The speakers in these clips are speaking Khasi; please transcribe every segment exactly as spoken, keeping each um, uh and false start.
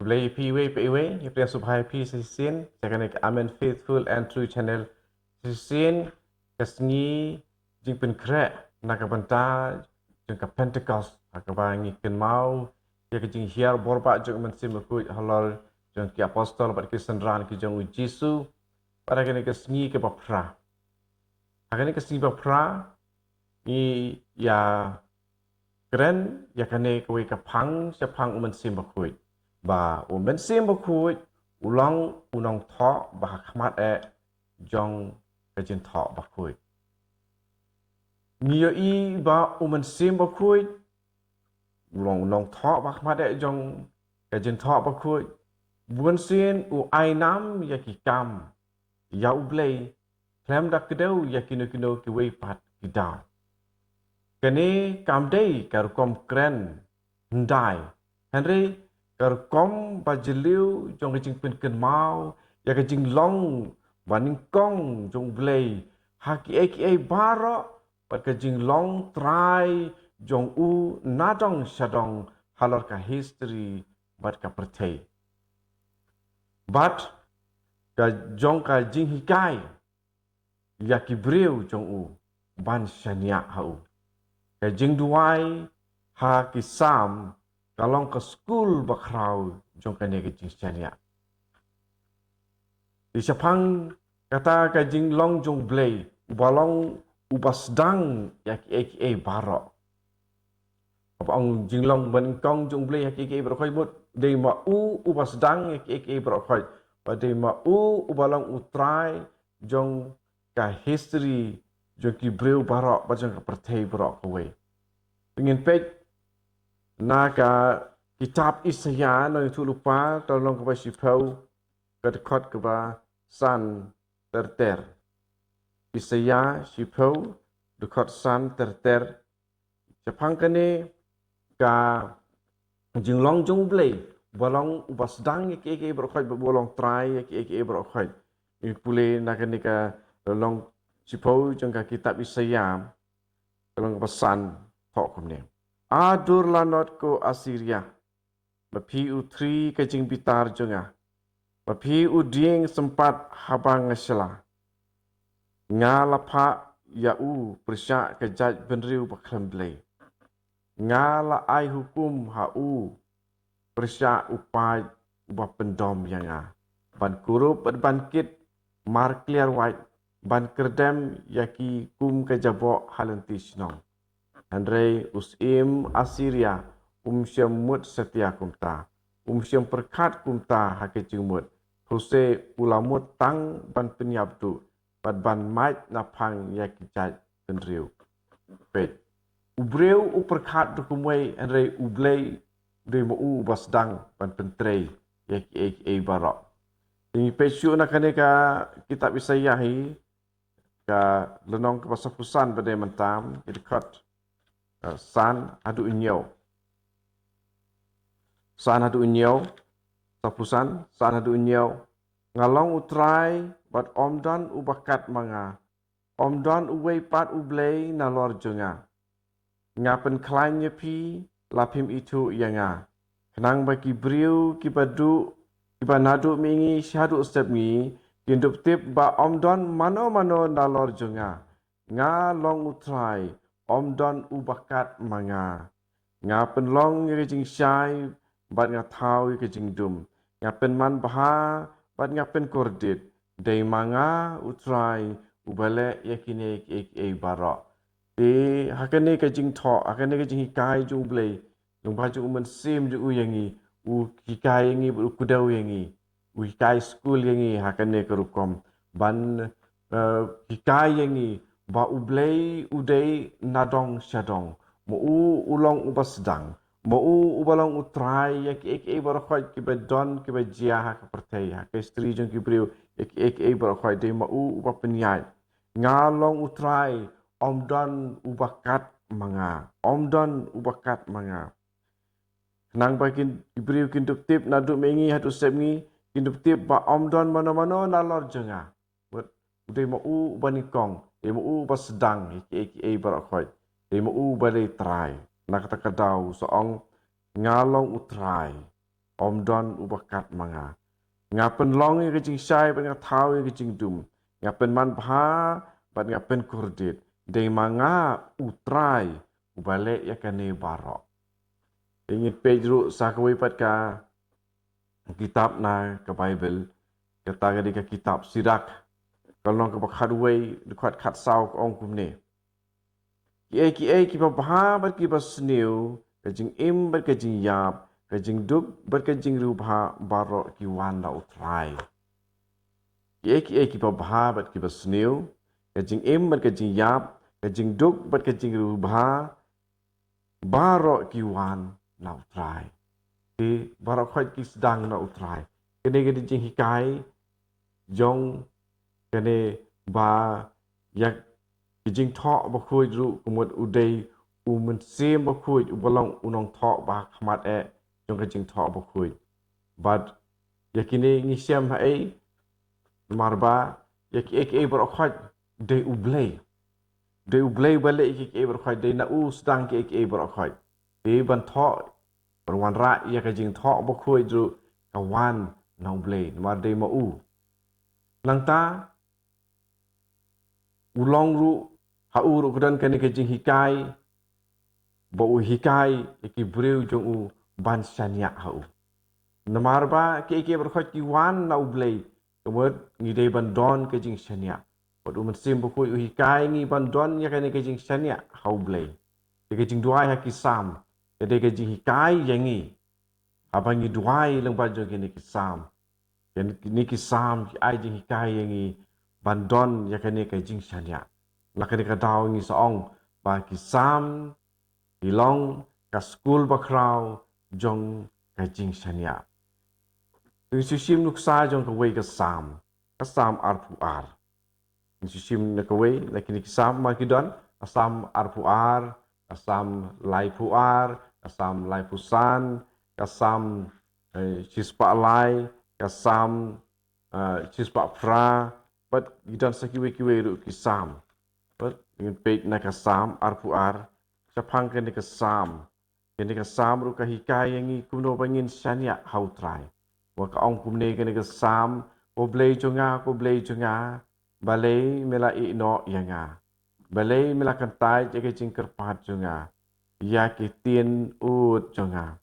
Khublei phi iwei pa iwei, ïa phi, sngewbha ïa phi sa shisien sha kane ka Amen Faithful and True Channel. Sa shisien ka sngi jingpynkhreh na ka bynta jong ka Pentecost, ha kaba ngi kynmaw ïa ka jinghiar borbah jong u Mynsiem Bakhuid halor jong ki apostol bad ki synran ki jong u Jisu. Bad ha kane ka sngi kaba phra, ha kane ka sngi ba phra, ngi ïa kren ïa kane kawei ka phang shaphang u Mynsiem Bakhuid, ba u Mynsiem Bakhuid u long u nongthoh ba ha khmat eh jong ka jingthoh bakhuid. Ngi ïohi ba u Mynsiem Bakhuid u long u nongthoh ba ha khmat eh jong ka jingthoh bakhuid. Bun sien u ai nam ïa ki kam ïa u Blei khlem da kdew ïa kino kino kiwei pat ki daw. Kane kam dei ka rukom kren hyndai, hynrei ka rukom ba jylliew jong ka jingpynkynmaw ïa ka jinglong ba nyngkong jong u Blei ha kiei kiei baroh, bad ka jinglong trai jong u nadong shadong halor ka history bad ka pyrthei, bad ka jong ka jinghikai ïa ki briew jong u ban shaniah ha u. Ka jingduwai ha ki Salm ka long ka skul bakhraw jong kane ka jingshaniah. Te shaphang kata ka jinglong jong u Blei uba long uba sdang ïa kiei kiei baroh. Haba ong jinglong ba nyngkong jong u Blei ha kiei kiei baroh khoit, mut dei ma u uba sdang ïa kiei kiei baroh khoit, bad dei ma u uba long u trai jong ka history jong ki briew baroh bad jong ka pyrthei baroh kawei. Te ngin peit na ka kitab Isaïah, Nongïathuhlypa, ka lynnong kaba shiphew, ka dkhot kaba san ter ter. Isaïah shiphew, dkhot san ter ter. Shaphang kane ka jinglong jong u Blei uba long uba sdang ïa kiei kiei baroh khoit, uba long trai ïa kiei kiei baroh khoit. Ngi pule na kane ka lynnong shiphew jong ka kitab Isaïah, ka lynnong kaba san, thoh kumne: A dur lanot ko Assyria, ma phi u thri ka jingbitar jong nga, ma phi u dieng sympat haba nga shla. Nga la phah ïa u pyrshah ka jaitbynriew ba khlem Blei. Nga la ai hukum ha u pyrshah u paid uba pyndom ïa nga, ban kurup bad ban kit markliar wait, ban kyrdem ïa ki kum ka jaboh ha lynti shnong. Hynrei u syiem Assyria um shym mut satia kumta, um shym pyrkhat kumta ha ka jingmut. Hynrei u la mut tang ban pynïap duh bad ban mait naphang ïa ki jaitbynriew. Peit, u briew u pyrkhat da kumwei, hynrei u Blei dei ma u uba sdang ban pyntrei ïa kiei kiei baroh. Te ngi peit shuh na kane ka kitab Isaïah hi, ka lynnong kaba sawphew san ba dei mynta, ki dkhot, eh, san haduh hynñiew. San haduh hynñiew, sawphew san, san haduh hynñiew. Nga long u Trai bad ym don uba kat ma nga, ym don uwei pat u Blei nalor jong nga. Nga pynkhlaiñ ïa phi, la phim ithuh ïa nga. Khnang ba ki briew kiba duh, kiba naduh mihngi shaduh sepngi, kin dup tip ba ym don mano mano nalor jong nga. Nga long u Trai, ym don uba kat ma nga. Nga pynlong ïa ka jingshai bad nga thaw ïa ka jingdum. Nga pynman bha bad nga pynkordit. Dei ma nga u Trai uba leh ïa kine kiei kiei baroh. Te ha kane ka jingthoh, ha kane ka jinghikai jong u Blei, jong u Mynsiem jong u ïa ngi, u hikai ïa ngi bad u kdew ïa ngi, u hikai skul ïa ngi ha kane ka rukom ban, eh, hikai ïa ngi ba u Blei u dei nadong shadong. Ma u u long uba sdang, ma u uba long u Trai ïa kiei kiei baroh khoit kiba don kiba jia ha ka pyrthei, ha ka history jong ki briew, ïa kiei kiei baroh khoit dei ma u uba pynïaid. Nga long u Trai, ym don uba kat ma nga, ym don uba kat ma nga. Khnang ba ki briew kin dup tip naduh mihngi haduh sepngi, kin dup tip ba ym don mano mano nalor jong nga. Bad u dei ma u uba nyngkong, dei ma u uba sdang ïa kiei kiei baroh khoit, dei ma u uba dei Trai. Na kata ka daw u sa ong, nga long u Trai, ym don uba kat ma nga. Nga pynlong ïa ka jingshai bad nga thaw ïa ka jingdum. Nga pynman bha bad nga pynkordit. Dei ma nga u Trai uba leh ïa kane baroh. Te ngin peit ruh sa kawei pat ka kitab na ka Baibl, kata ka dei ka kitab Sirak, ka lynnong kaba khatwei, dkhot khatsaw, ka ong kumne: Kiei kiei kiba bha bad kiba sniew, ka jingim bad ka jingïap, ka jingduk bad ka jingriewbha, baroh ki wan na u Trai. Kiei kiei kiba bha bad kiba sniew, ka jingim bad ka jingïap, ka jingduk bad ka jingriewbha, baroh ki wan na u Trai. Te baroh khoit ki sdang na u Trai. Kane ka dei jinghikai jong kane ba ïa ka jingthoh bakhuid ruh kumut u dei u Mynsiem Bakhuid uba long u nongthoh ba khmat eh jong ka jingthoh bakhuid. Bad ïa kine ngi shem haei? Namar ba ïa kiei kiei baroh khoit dei u Blei. Dei u Blei ba leh ïa kiei kiei baroh khoit, dei na u sdang kiei kiei baroh khoit. Te ban thoh, ban wanrah ïa ka jingthoh bakhuid ruh ka wan na u Blei, namar dei ma u. Nangta u long ruh, ha u ruh ka don kane ka jinghikai ba u hikai ïa ki briew jong u ban shaniah ha u. Namar ba kiei kiei baroh khoit ki wan na u Blei, kumut ngi dei ban don ka jingshaniah. Bad u Mynsiem Bakhuid u hikai ngi ban don ïa kane ka jingshaniah ha u Blei. Te ka jingduwai ha ki Salm ka dei ka jinghikai ïa ngi. Haba ngi duwai lyngba jong kine ki Salm, kine ki Salm ki ai jinghikai ïa ngi ban don ïa kane ka jingshaniah. Na kane ka daw ngi sa ong ba ki Salm ki long ka skul bakhraw jong ka jingshaniah. Ngi shu shim nuksa jong kawei ka Salm, ka Salm arphew ar. Ngi shu shim na kawei na kine ki Salm, ma ki don: ka Salm arphew ar, ka Salm laiphew ar, ka Salm laiphew san, ka Salm, eh, shispah lai, ka Salm, eh, shispah phra, bad ki don sa kiwei kiwei ruh ki Salm. Bad ngin peit na ka Salm arphew ar, shaphang kane ka Salm. Kane ka Salm ruh ka hikai ïa ngi kumno ba ngin shaniah ha u Trai. Wat ka ong kumne kane ka Salm: Ko Blei jong nga, ko Blei jong nga, balei me la ïehnoh ïa nga? Balei me la kyntait ïa ka jingkyrpad jong nga, ïa ki ktien ud jong nga?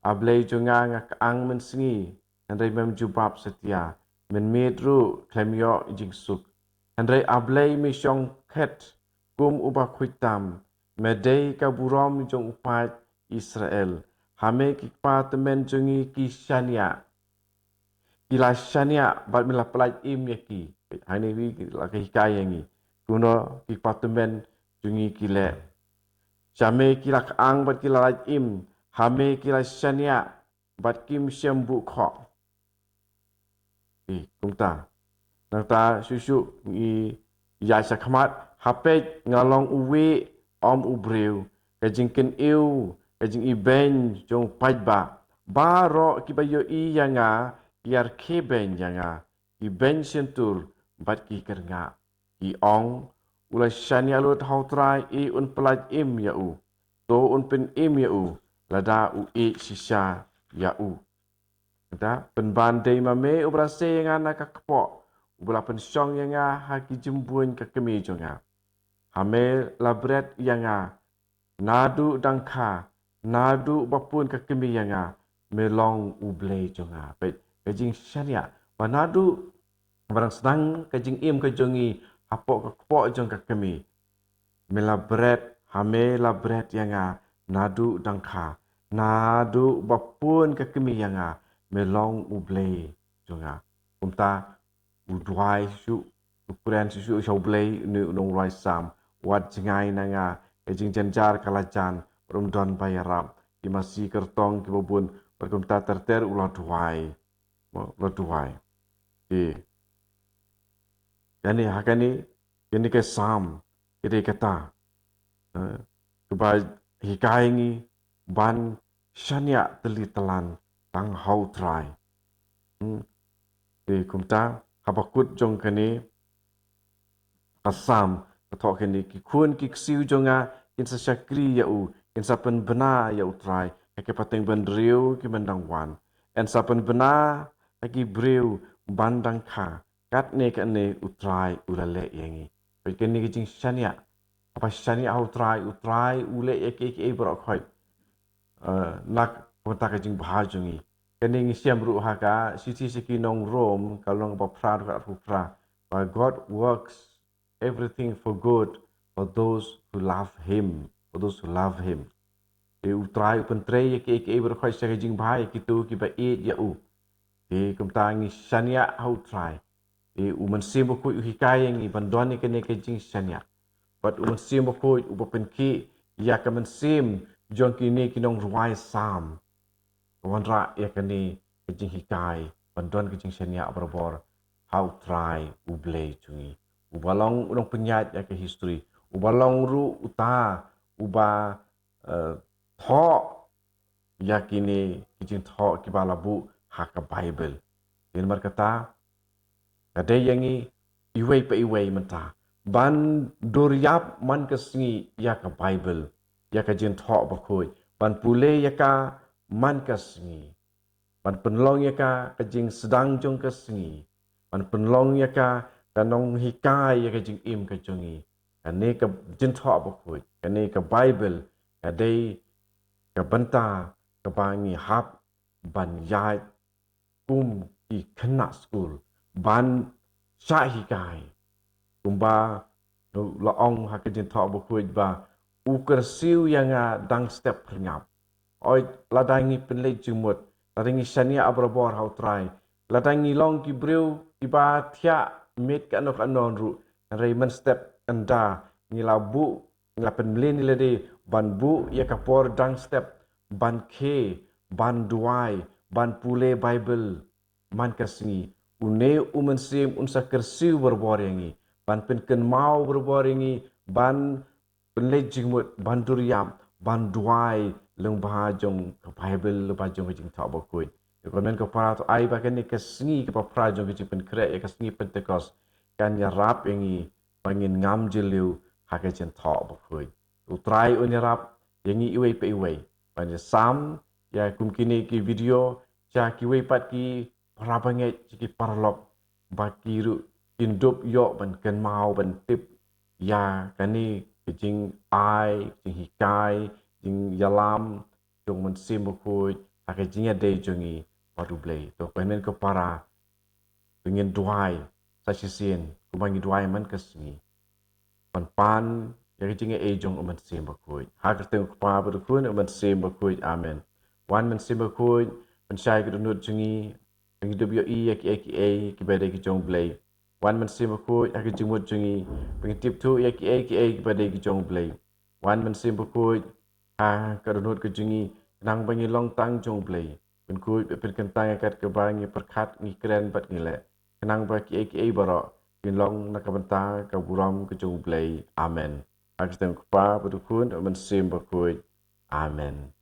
A Blei jong nga, nga kyang mynsngi, hynrei mem jubab satia, mynmiet ruh khlem ïoh jingsuk. Hynrei A Blei, me shong khet kum uba khuid tam, me dei ka burom jong u paid Israel. Ha me ki kpa tymmen jong ngi ki shaniah. Ki la shaniah bad me la pyllait im ïa ki. Hangne hi la ka hikai ïa ngi kumno ki kpa tymmen jong ngi ki leh. Sha me ki la kyang bad ki la lait im. Ha me ki la shaniah bad kim shym buh khoh. Kumta. Nangta shuh shuh ngi ïaid shakhmat. Ha peit, nga long uwei, ym u briew. Ka jingkynïew, ka jingibeiñ jong u paidbah. Baroh kiba ïohi ïa nga ki ïarkhie beiñ ïa nga, ki beiñ shyntur bad ki kyrngah. Ki ong, u la shaniah lut ha u Trai, ei un pyllait im ïa u. To un pynim ïa u lada u ïeit shisha ïa u. Nangta, pynban dei ma me uba la sei ïa nga na ka kpoh, uba la pynshong ïa nga ha ki jymbuiñ ka kmie jong nga. Ha me la bret ïa nga naduh dang kha, naduh ba pun ka kmie ïa nga, me long u Blei jong nga. Peit ka jingshaniah ba naduh ba dang sdang ka jingim ka jong ngi hapoh ka kpoh jong ka kmie, me la bret, ha me la bret ïa nga naduh dang kha, naduh ba pun ka kmie ïa nga, me long u Blei jong nga. Kumta u duwai shuh, u kren shuh shuh sha u Blei, une u nongrwai Salm. Wat jngai na nga, ka jingjynjar ka la jan, bad ym don ba ïarap. Ki masi kyrtong kiba bun, bad kumta ter ter u la duwai. U la duwai. Te kane, ha kane, kane ka Salm, ka dei kata, eh, kaba hikai ngi ban shaniah tylli tlang tang ha u Trai. Hmm. Te kumta, haba kut jong kane ka Salm ka thoh kane: Ki khun ki ksiew jong nga kin sa shakri ïa u, kin sa pynbna ïa u Trai ha ki pateng bynriew kiban dang wan. yn sa pynbna ha ki briew ban dang kha, katne katne U Trai u la leh ïa ngi. Peit kane ka jingshaniah, haba shaniah ha U Trai, U Trai u leh ïa kiei kiei baroh khoit. Eh, na ka bynta ka jingbha jong ngi. Kane ngi shem ruh ha ka shithi sha ki nong Rom, ka lynnong ba phra, dkhot arphew phra, ba God works everything for good for those who love him, for those who love him. Te U Trai u pyntrei ïa kiei kiei baroh khoit sha ka jingbha ïa kito kiba ïeit ïa u. Te kumta ngi shaniah ha U Trai. Te U Mynsiem Bakhuid u hikai ïa ngi ban don ïa kane ka jingshaniah. Bad U Mynsiem Bakhuid uba pynkhih ïa ka mynsiem jong kine ki nongrwai Salm, ka wanrah ïa kane ka jinghikai ban don ka jingshaniah barabor ha U Trai U Blei jong ngi, uba long u nongpynïaid ïa ka history, uba long ruh uta uba, eh, thoh ïa kine ki jingthoh kiba la buh ha ka Baibl. Te namar kata, ka dei ïa ngi iwei pa iwei mynta ban dur ïap man ka sngi ïa ka Baibl, ïa ka Jingthoh Bakhuid, ban pule ïa ka man ka sngi, ban pynlong ïa ka ka jingsdang jong ka sngi, ban pynlong ïa ka ka nonghikai ïa ka jingim ka jong ngi. Kane ka Jingthoh Bakhuid, kane ka Baibl, ka dei ka bynta kaba ngi hap ban ïaid kum ki khynnah skul, ban shah hikai. Kumba la ong ha ka Jingthoh Bakhuid ba u kyrsiew ïa nga dang step phyrngap. Oi, lada ngi pynleit jingmut, lada ngi shaniah barabor ha U Trai, lada ngi long ki briew kiba thiah miet kano kano ruh, hynrei mynstep ynda ngi la buh, ngi la pynmlien ïa lade ban buh ïa ka por dang step ban khie, ban duwai, ban pule Baibl man ka sngi, une U Mynsiem un sa kyrsiew barabor ïa ngi, ban pynkynmaw barabor ïa ngi, ban pynleit jingmut, ban dur ïap, ban duwai lyngba jong ka Baibl, lyngba jong ka Jingthoh Bakhuid. Te ko hynmen ko para, to ai ba kane ka sngi kaba phra jong ka jingpynkhreh, ïa ka sngi Pentekost, kan ïarap ïa ngi ba ngin ngam jylliew ha ka Jingthoh Bakhuid. U Trai un ïarap ïa ngi iwei pa iwei. Ban ïasam ïa kum kine ki video sha kiwei pat ki para bangeit, sha ki paralok, ba ki ruh kin dup ïoh ban kynmaw, ban tip ïa kane ka jingai, jinghikai, jingïalam jong U Mynsiem Bakhuid ha ka jingïadei jong ngi bad U Blei. To ko hynmen ko para, to ngin duwai sa shisien kumba ngi duwai man ka sngi, ban pan ïa ka jingaiei jong U Mynsiem Bakhuid. Ha ka kyrteng U Kpa bad U Khun, U Mynsiem Bakhuid. Amen. Wan Mynsiem Bakhuid, pynshai ka dohnud jong ngi, ba ngin dup ïohi ïa kiei kiei kiba dei ki jong U Blei. Wan Mynsiem Bakhuid, ha ka jingmut jong ngi, ba ngin tip thuh ïa kiei kiei kiba dei ki jong U Blei. Wan Mynsiem Bakhuid, ha ka dohnud ka jong ngi, khnang ba ngin long tang jong U Blei. Pynkhuid bad pynkyntang ïa kat kaba ngi pyrkhat, ngi kren bad ngi leh, khnang ba kiei kiei baroh kin long na ka bynta ka burom ka jong U Blei. Amen. Ha ka kyrteng U Kpa bad U Khun, U Mynsiem Bakhuid. Amen.